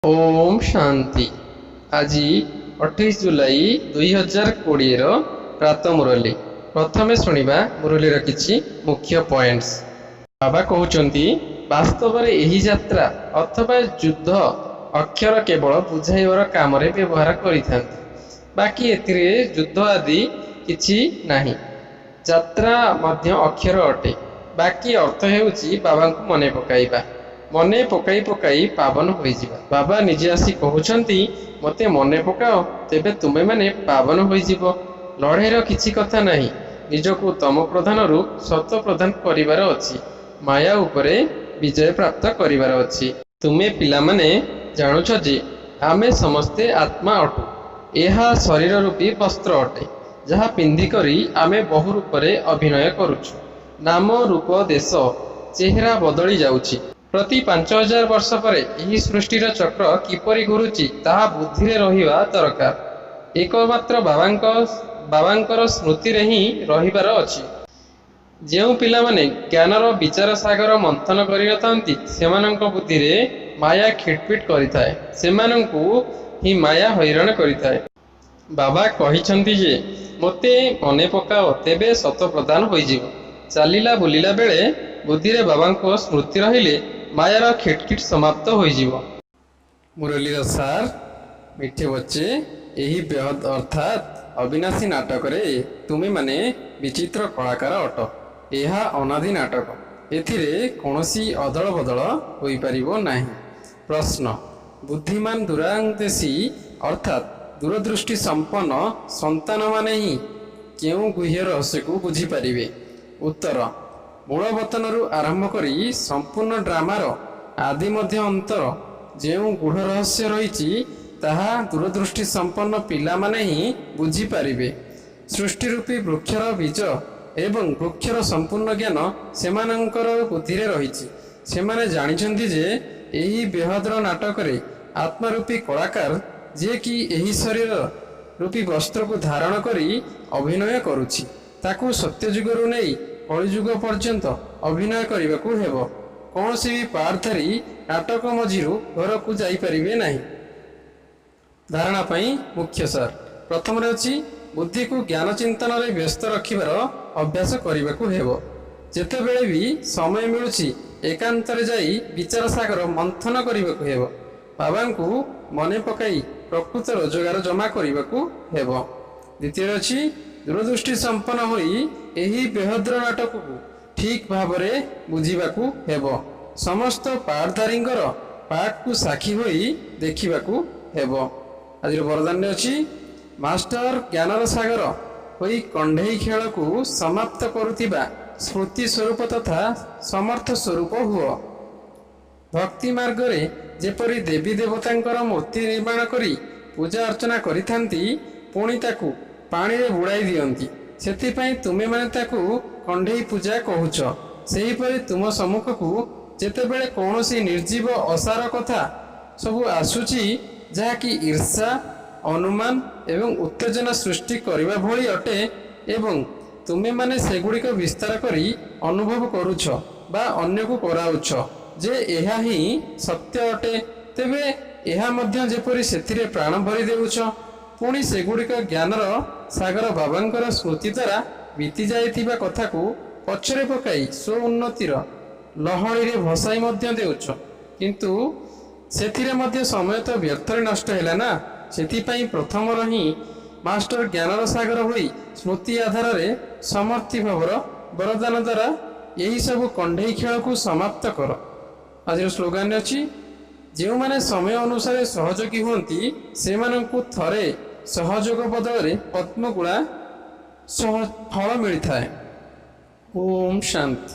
ଓମ୍ ଶାନ୍ତି। ଆଜି 28 ଜୁଲାଇ 2020ର ପ୍ରାତ ମୁରଲୀ। ପ୍ରଥମେ ଶୁଣିବା ମୁରଲୀର କିଛି ମୁଖ୍ୟ ପଏଣ୍ଟସ୍। ବାବା କହୁଛନ୍ତି, ବାସ୍ତବରେ ଏହି ଯାତ୍ରା ଅଥବା ଯୁଦ୍ଧ ଅକ୍ଷର କେବଳ ବୁଝାଇବାର କାମରେ ବ୍ୟବହାର କରିଥାନ୍ତି, ବାକି ଏଥିରେ ଯୁଦ୍ଧ ଆଦି କିଛି ନାହିଁ। ଯାତ୍ରା ମଧ୍ୟ ଅକ୍ଷର ଅଟେ, ବାକି ଅର୍ଥ ହେଉଛି ବାବାଙ୍କୁ ମନେ ପକାଇବା। ମନେ ପକାଇ ପକାଇ ପାବନ ହୋଇଯିବା। ବାବା ନିଜେ ଆସି କହୁଛନ୍ତି, ମୋତେ ମନେ ପକାଅ, ତେବେ ତୁମେମାନେ ପାବନ ହୋଇଯିବ। ଲଢ଼େଇର କିଛି କଥା ନାହିଁ। ନିଜକୁ ତମ ପ୍ରଧାନରୁ ସତ ପ୍ରଧାନ କରିବାର ଅଛି। ମାୟା ଉପରେ ବିଜୟ ପ୍ରାପ୍ତ କରିବାର ଅଛି। ତୁମେ ପିଲାମାନେ ଜାଣୁଛ ଯେ ଆମେ ସମସ୍ତେ ଆତ୍ମା ଅଟୁ। ଏହା ଶରୀର ରୂପୀ ବସ୍ତ୍ର ଅଟେ, ଯାହା ପିନ୍ଧିକରି ଆମେ ବହୁ ରୂପରେ ଅଭିନୟ କରୁଛୁ। ନାମ, ରୂପ, ଦେଶ, ଚେହେରା ବଦଳି ଯାଉଛି। ପ୍ରତି 5000 ବର୍ଷ ପରେ ଏହି ସୃଷ୍ଟିର ଚକ୍ର କିପରି ଘୁରୁଛି, ତାହା ବୁଦ୍ଧିରେ ରହିବା ଦରକାର। ଏକମାତ୍ର ବାବାଙ୍କର ସ୍ମୃତିରେ ହିଁ ରହିବାର ଅଛି। ଯେଉଁ ପିଲାମାନେ ଜ୍ଞାନର ବିଚାର ସାଗର ମନ୍ଥନ କରିନଥାନ୍ତି, ସେମାନଙ୍କ ବୁଦ୍ଧିରେ ମାୟା ଖିଟପିଟ କରିଥାଏ। ସେମାନଙ୍କୁ ହିଁ ମାୟା ହଇରାଣ କରିଥାଏ। ବାବା କହିଛନ୍ତି ଯେ ମୋତେ ମନେ ପକାଅ, ତେବେ ସତୋପ୍ରଧାନ ହୋଇଯିବ। ଚାଲିଲା ବୁଲିଲା ବେଳେ ବୁଦ୍ଧିରେ ବାବାଙ୍କ ସ୍ମୃତି ରହିଲେ ମାୟାର ଖିଟଖିଟ ସମାପ୍ତ ହୋଇଯିବ। ମୁରଲୀର ସାର, ମିଠେ ବଚ୍ଚେ, ଏହି ବେହଦ ଅର୍ଥାତ୍ ଅବିନାଶୀ ନାଟକରେ ତୁମେମାନେ ବିଚିତ୍ର କଳାକାର ଅଟ। ଏହା ଅନାଦି ନାଟକ, ଏଥିରେ କୌଣସି ଅଦଳ ବଦଳ ହୋଇପାରିବ ନାହିଁ। ପ୍ରଶ୍ନ, ବୁଦ୍ଧିମାନ ଦୂରାନ୍ଦେଶୀ ଅର୍ଥାତ୍ ଦୂରଦୃଷ୍ଟି ସମ୍ପନ୍ନ ସନ୍ତାନମାନେ ହିଁ କେଉଁ ଗୁହ୍ୟ ରହସ୍ୟକୁ ବୁଝିପାରିବେ? ଉତ୍ତର, ମୂଳବତନରୁ ଆରମ୍ଭ କରି ସମ୍ପୂର୍ଣ୍ଣ ଡ୍ରାମାର ଆଦି ମଧ୍ୟ ଅନ୍ତର ଯେଉଁ ଗୂଢ଼ ରହସ୍ୟ ରହିଛି, ତାହା ଦୂରଦୃଷ୍ଟି ସମ୍ପନ୍ନ ପିଲାମାନେ ହିଁ ବୁଝିପାରିବେ। ସୃଷ୍ଟି ରୂପୀ ବୃକ୍ଷର ବୀଜ ଏବଂ ବୃକ୍ଷର ସମ୍ପୂର୍ଣ୍ଣ ଜ୍ଞାନ ସେମାନଙ୍କର ବୁଦ୍ଧିରେ ରହିଛି। ସେମାନେ ଜାଣିଛନ୍ତି ଯେ ଏହି ବେହଦର ନାଟକରେ ଆତ୍ମାରୂପୀ କଳାକାର, ଯିଏକି ଏହି ଶରୀର ରୂପୀ ବସ୍ତ୍ରକୁ ଧାରଣ କରି ଅଭିନୟ କରୁଛି, ତାକୁ ସତ୍ୟଯୁଗରୁ ନେଇ କଳିଯୁଗ ପର୍ଯ୍ୟନ୍ତ ଅଭିନୟ କରିବାକୁ ହେବ। କୌଣସି ବି ପାର୍ଟଧାରୀ ନାଟକ ମଝିରୁ ଘରକୁ ଯାଇପାରିବେ ନାହିଁ। ଧାରଣା ପାଇଁ ମୁଖ୍ୟ ସାର ପ୍ରଥମରେ ଅଛି, ବୁଦ୍ଧିକୁ ଜ୍ଞାନ ଚିନ୍ତନରେ ବ୍ୟସ୍ତ ରଖିବାର ଅଭ୍ୟାସ କରିବାକୁ ହେବ। ଯେତେବେଳେ ବି ସମୟ ମିଳୁଛି, ଏକାନ୍ତରେ ଯାଇ ବିଚାର ସାଗର ମନ୍ଥନ କରିବାକୁ ହେବ। ବାବାଙ୍କୁ ମନେ ପକାଇ ପ୍ରକୃତ ରୋଜଗାର ଜମା କରିବାକୁ ହେବ। ଦ୍ୱିତୀୟରେ ଅଛି, ଦୂରଦୃଷ୍ଟି ସମ୍ପନ୍ନ ହୋଇ ଏହି ବେହଦର ନାଟକକୁ ଠିକ୍ ଭାବରେ ବୁଝିବାକୁ ହେବ। ସମସ୍ତ ପାଠଧାରୀଙ୍କର ପାଠକୁ ସାକ୍ଷୀ ହୋଇ ଦେଖିବାକୁ ହେବ। ଆଜିର ବରଦାନରେ ଅଛି, ମାଷ୍ଟର ଜ୍ଞାନର ସାଗର ହୋଇ କଣ୍ଢେଇ ଖେଳକୁ ସମାପ୍ତ କରୁଥିବା ସ୍ମୃତି ସ୍ୱରୂପ ତଥା ସମର୍ଥ ସ୍ୱରୂପ ହୁଅ। ଭକ୍ତି ମାର୍ଗରେ ଯେପରି ଦେବୀ ଦେବତାଙ୍କର ମୂର୍ତ୍ତି ନିର୍ମାଣ କରି ପୂଜା ଅର୍ଚ୍ଚନା କରିଥାନ୍ତି, ପୁଣି ତାକୁ ପାଣିରେ ବୁଡ଼ାଇ ଦିଅନ୍ତି, ସେଥିପାଇଁ ତୁମେମାନେ ତାକୁ କଣ୍ଢେଇ ପୂଜା କହୁଛ। ସେହିପରି ତୁମ ସମ୍ମୁଖକୁ ଯେତେବେଳେ କୌଣସି ନିର୍ଜୀବ ଅସାର କଥା ସବୁ ଆସୁଛି, ଯାହାକି ଈର୍ଷା, ଅନୁମାନ ଏବଂ ଉତ୍ତେଜନା ସୃଷ୍ଟି କରିବା ଭଳି ଅଟେ ଏବଂ ତୁମେମାନେ ସେଗୁଡ଼ିକ ବିସ୍ତାର କରି ଅନୁଭବ କରୁଛ ବା ଅନ୍ୟକୁ କରାଉଛ ଯେ ଏହା ହିଁ ସତ୍ୟ ଅଟେ, ତେବେ ଏହା ମଧ୍ୟ ଯେପରି ସେଥିରେ ପ୍ରାଣ ଭରି ଦେଉଛ, ପୁଣି ସେଗୁଡ଼ିକ ଜ୍ଞାନର ସାଗର ବାବାଙ୍କର ସ୍ମୃତି ଦ୍ୱାରା ବିତି ଯାଇଥିବା କଥାକୁ ପଛରେ ପକାଇ ସ୍ୱ ଉନ୍ନତିର ଲହଡ଼ିରେ ଭସାଇ ମଧ୍ୟ ଦେଉଛ, କିନ୍ତୁ ସେଥିରେ ମଧ୍ୟ ସମୟ ତ ବ୍ୟର୍ଥରେ ନଷ୍ଟ ହେଲା ନା? ସେଥିପାଇଁ ପ୍ରଥମର ହିଁ ମାଷ୍ଟର ଜ୍ଞାନର ସାଗର ହୋଇ ସ୍ମୃତି ଆଧାରରେ ସମର୍ଥି ଭବର ବରଦାନ ଦ୍ୱାରା ଏହିସବୁ କଣ୍ଢେଇ ଖେଳକୁ ସମାପ୍ତ କର। ଆଜିର ସ୍ଲୋଗାନରେ ଅଛି, ଯେଉଁମାନେ ସମୟ ଅନୁସାରେ ସହଯୋଗୀ ହୁଅନ୍ତି, ସେମାନଙ୍କୁ ଥରେ ସହଯୋଗ ବଦଳରେ ପଦ୍ମଗୁଣା ସହ ଫଳ ମିଳିଥାଏ। ଓମ୍ ଶାନ୍ତି।